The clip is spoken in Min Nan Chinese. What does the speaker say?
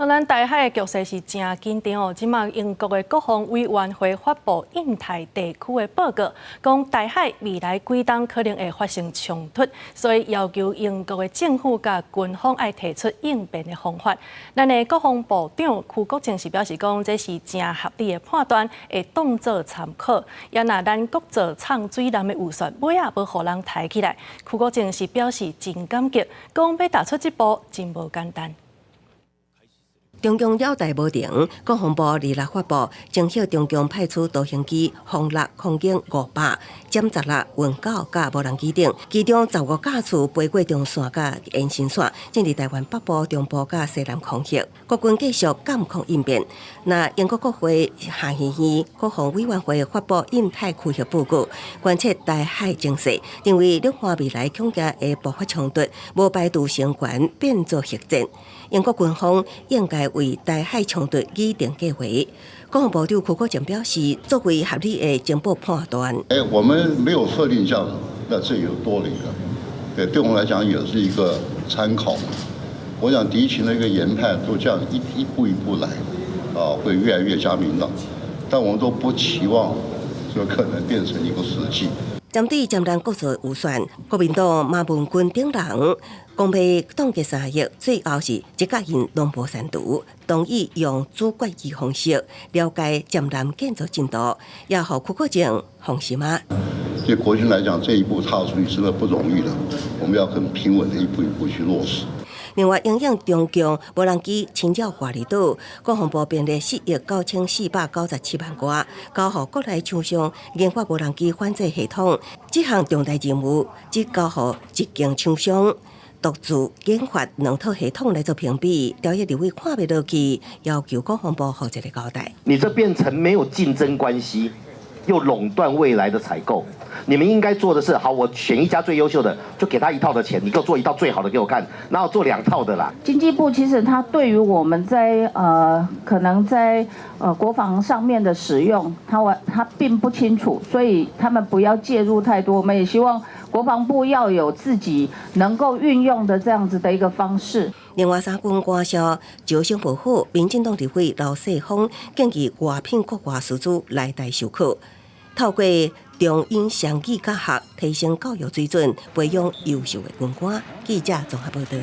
咱台海的局勢是誠緊張哦。這馬英國的國防委員會發布印太地區的報告，講台海未來幾冬可能會發生衝突，所以要求英國的政府佮軍方愛提出應變的方法。咱的國防部長邱國正是表示講，這是誠合理的判斷，會當做參考。也若咱國造藏水艦的預算，尾仔無予人提起來，邱國正是表示真感激，講欲踏出這步真無簡單。中共繞台無停，國防部二六發布，偵測中共派出多型機、轟六、空鷹500、殲十六、運九佮無人機等，其中15架次飛過中線佮延伸線，進入台灣北部、中部佮西南空域。國軍繼續監控應變。那英國國會下議院國防委員會發布印太區域報告，關切台海情勢，認為兩岸未來恐驚會爆發衝突，無排除升懸變做核戰。英國軍方應該為台海衝突擬定計劃。國防部長邱國正表示，作為合理的情報判斷。欸，我們沒有設定這樣，那這又多了一個，對，對我們來講也是一個參考。我想敵情的一個研判都這樣一步一步來，啊，會越來越加明朗。但我們都不期望這可能變成一個實際。針對針對國造預算，國民黨馬文君等人講欲凍結3億，最後是一腳印攏無刪除，同意用組決議方式了解艦艦建造進度，也予邱國正放心嗎？對國軍來講，這一步踏出去真的不容易的，我們要很平穩的一步一步去落實。另外，因應中共無人機侵擾外離島，國防部編列4億9497萬外，交予國內廠商研發無人機反制系統。這項重大任務只交予一間廠商獨自研發兩套系統來做評比，朝野立委看袂落去，要求國防部予一個交代。你這變成沒有競爭關係，又壟斷未來的採購。你們應該做的是，好，我選一家最優秀的，就給他一套的錢，你給我做一套最好的給我看，然後做兩套的啦。經濟部其實他對於我們在可能在國防上面的使用，他並不清楚，所以他們不要介入太多。我們也希望國防部要有自己能夠運用的這樣子的一個方式。另外，三軍官校招生無好，民進黨立委劉世鋒建議外聘國外師資來台授課，透過中英雙語教學，提升教育水準，培養優秀的軍官。記者綜合報道。